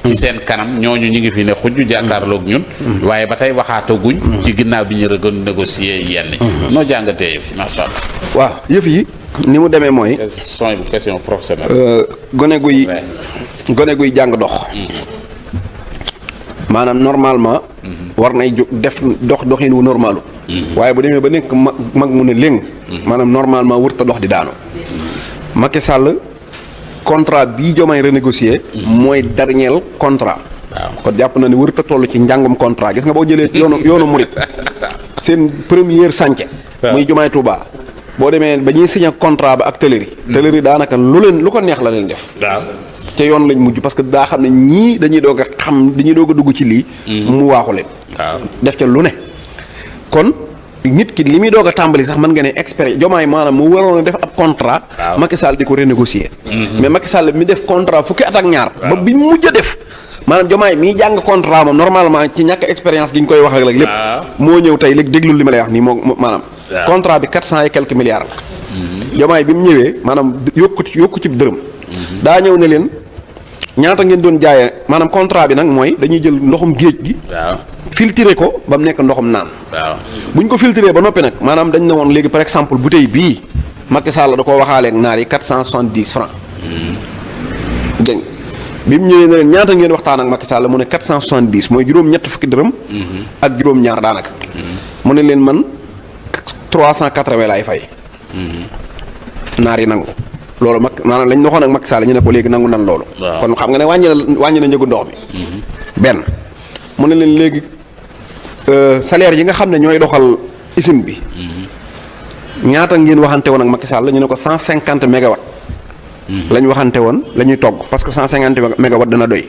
ci seen kanam ñooñu ñu ngi fi ne xujju jàkkaarloog ñun. waaye ba tey waxaataguñ. ci ginnaaw bi ñu rëgën négocier yenn. noo jàngatee yëf macha allah. waaw yëf yi ni mu demee mooy. question professionnelle. gone guy jàng dox. maanaam normalement. war nay def doxin wu normalu waaye bu demee ba nekk mag mu ne léng. maanaam normalement wërta dox di daanu. Macky Sall contrat bii Diomaye renégocié. mooy dernier contrat. waaw kon jàpp na ne wërta toll ci njàngum contrat gis nga boo jëlee yoonu murit seen première chantier. muy Diomaye Touba. boo demee ba ñuy signé contrat ba ak tëlëri. tëlëri daanaka lu ko neex la leen def. waaw te yoon lañ mujj parce que daa xam ne ñii dañuy doog a dugg ci lii. mu waaxu leen. waaw def ca lu ne. kon nit ki li muy doog a tàmbali sax mën nga ne expérience Diomaye maanaam mu waroon a def ab contrat. waaw Macky Sall di ko renégocier. mais Macky Sall mi def contrat fukki at ak ñaar. ba bi mu mujj a def. maanaam Diomaye miy jàng contrat moom normalement ci ñàkk expérience gi ñu koy wax ak lépp. moo ñëw tey léegi déglu li ma lay wax nii moo maanaam. contrat bi 400 et quelques milliards la. Diomaye bi mu ñëwee maanaam yokku ci dërëm. daa ñëw ne leen ñaata ngeen doon jaayee maanaam contrat bi nag mooy dañuy jël ndoxum géej gi. waaw filtré ko ba mu nekk ndoxum naan. waaw bu ñu ko filtré ba noppi nag maanaam dañ ne woon léegi par exemple bouteille bii Macky Sall da koo waxaaleeg naar yi 470 francs. dégg bi mu ñëwee ne leen ñaata ngeen waxtaan ak Macky Sall mu ne 470 mooy juróom-ñett fukki dërëm. ak juróom-ñaar daanaka. mu ne leen man 380 laay fay. naar yi nangu. loolu maanaam lañ waxoon ak Macky Sall ñu ne ko léegi nangu nan loolu. kon xam nga ne wàññi na njëgu ndox mi. benn mu ne leen léegi salaire yi nga xam ne ñooy doxal usine bi. ñaata ngeen waxante woon ak Macky Sall ñu ne ko 150 mégawatts. lañ waxante woon la ñuy togg parce que 150 mégawatts dana doy.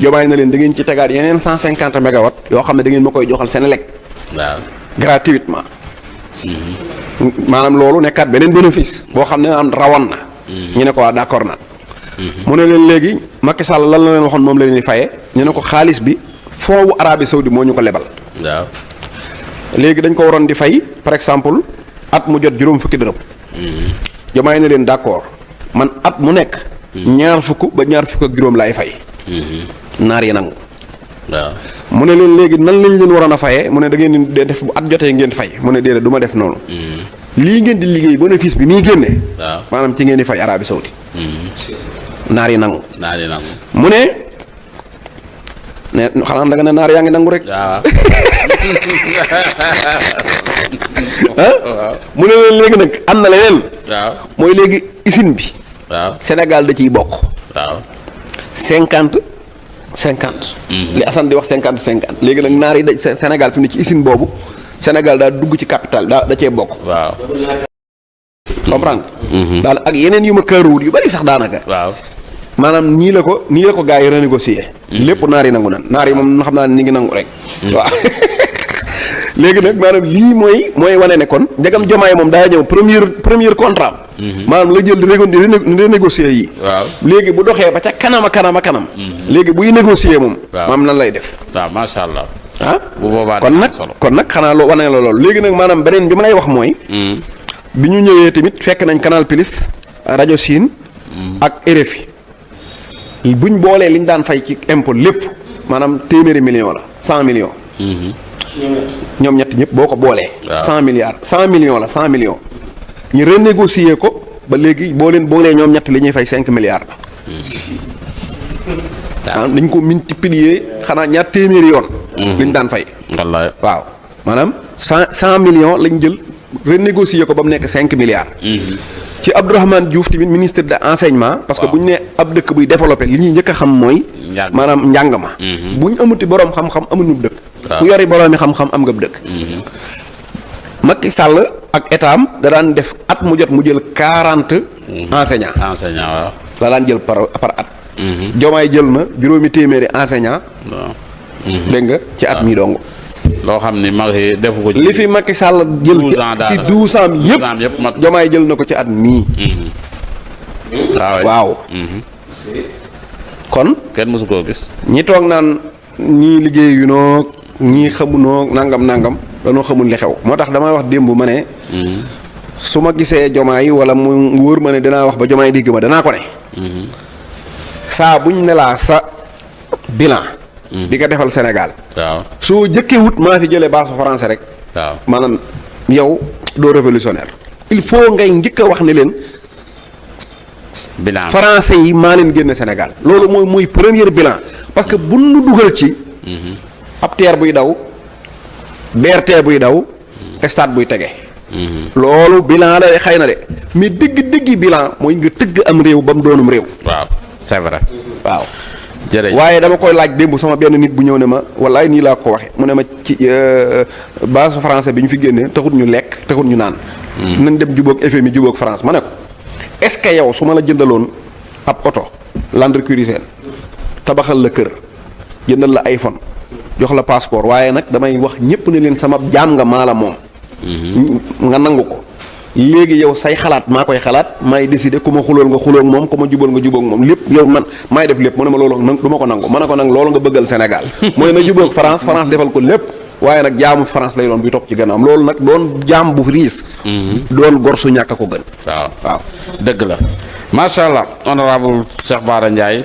Diomaye na leen da ngeen ci tegaat yeneen 150 mégawatts yoo xam ne da ngeen ma koy joxal Senelec. waaw gratuitement. maanaam loolu nekkaat beneen bénéfice boo xam ne am rawoon na. ñu ne ko waa d'accord na. mu ne leen léegi Macky Sall lan la leen waxoon moom la leen di fayee ñu ne ko xaalis bi foowu Arabie Saoudi moo ñu ko lebal. waaw léegi dañ ko waroon di fay par exemple at mu jot juróom fukki dërëm. Diomaye ne leen d'accord man at mu nekk. ñaar fukk ba ñaar fukk ak juróom laay fay. naar yi nangu. waaw mu ne leen léegi nan lañ leen waroon a fayee mu ne da ngeen di def bu at jotee ngeen fay mu ne déedéet du ma def noonu. lii ngeen di liggéey bénéfice bi muy génne. waaw maanaam ci ngeen di fay Arabie Saoudi. naar yi nangu. naar yi nangu. mu ne xanaa da nga ne naar yaa ngi nangu rek. waaw. mu ne leen léegi nag am na leneen. waaw mooy léegi usine bi. waaw Sénégal da ciy bokk. waaw 50. li Assane di wax 50-50 léegi nag naar yi da Sénégal fi mu ne ci usine boobu Sénégal daa dugg ci capital da cee bokk. waaw. comprendre daal ak yeneen yu ma kaaruwul yu bari sax daanaka. waaw maanaam nii la ko gars yi renégocier. lépp naar yi nangu nan naar yi moom xam naa ne ni ngi nangu rek. waaw léegi nag maanaam lii mooy wane ne kon njëgam Diomaye moom daa ñëw premier contrat. maanaam la jël di renégocier yi. waaw léegi bu doxee ba ca kanam. léegi buy négocier moom. waaw maam lan lay def. waaw macha allah. ah bu boobaa kon nag xanaa loo wane la loolu léegi nag maanaam beneen bi ma lay wax mooy. bi ñu ñëwee tamit fekk nañ Canal Plus rajo Sine. ak RFI. buñ boolee liñ daan fay ci impôt lépp maanaam téeméeri million la 100 millions. ñoom ñett ñëpp boo ko boolee. waaw 100 milliards 100 millions la 100 millions. ñu renégocier ko ba léegi boo leen boolee ñoom ñett li ñuy fay 5 milliards la. waaw dañ ko multiplier xanaa ñaar téeméeri yoon. liñ daan fay. wallaay waaw maanaam 100 millions lañ jël renégocier ko ba mu nekk 5 milliards. ci Abdourahmane Diouf tamit ministre de l'enseignement. parce que bu ñu nee ab dëkk buy développé li ñuy njëkk a xam mooy. maanaam njàng ma. bu ñu amuti boroom xam-xam amuñu dëkk. ku yori boroomi xam-xam am nga dëkk. Macky Sall ak état am da daan def at mu jot mu jël 40. enseignants waaw. da daan jël par at. Diomaye jël na juróomi téeméeri enseignants. waaw. dégg nga ci at mii dong. loo xam ni Macky defu ko. li fi Macky Sall jël ci 12 ans yëpp Diomaye jël na ko ci at mii. waaw. kon. kenn mësu koo gis. ñi toog naan ñii liggéeyu noo ñii xamunoo nangam danoo xamul li xew moo tax damay wax démb ma ne. su ma gisee Diomaye wala mu wóor ma ne dinaa wax ba Diomaye digg ma danaa ko ne. saa buñ ne laa sa bilan. bi nga defal Sénégal. waaw soo jëkkee wut maa fi jëlee baasu français rek. waaw maanaam yow doo révolutionnaire. il faut ngay njëkk a wax ne leen. bilan français yi maa leen génne Sénégal. loolu mooy premier bilan parce que bu nu dugal ci. ab TER buy daw. BRT buy daw. stade buy tege. loolu bilan la xëy na de mais dëgg bilan mooy nga tëgg am réew ba mu doonum réew. waaw c'est vrai. waaw. jërëjëf waaye dama koy laaj démb sama benn nit bu ñëw ne ma wallaay nii laa ko waxe mu ne ma ci base français bi ñu fi génnee taxut ñu lekk taxut ñu naan. nañ dem jubóog FMI jubóog France ma ne ko est-ce que yow su ma la jëndaloon ab oto Land Cruiser tabaxal la kër jëndal la iPhone jox la passeport waaye nag damay wax ñépp ne leen sama jaam nga maa la moom. nga nangu ko léegi yow say xalaat maa koy xalaat maay décider ku ma xulool nga xuloog moom ku ma jubóol nga jubóog moom lépp yow man maay def lépp mu ne ma loolu du ma ko nangu ma ne ko nag loolu nga bëggal Sénégal mooy na jubóog France defal ko lépp waaye nag jaamu France lay doon bi topp ci gannaam loolu nag doon jaam bu riis doon gor su ñàkk a ko gën waaw dëgg la macha allah honorable Cheikh Bara Ndiaye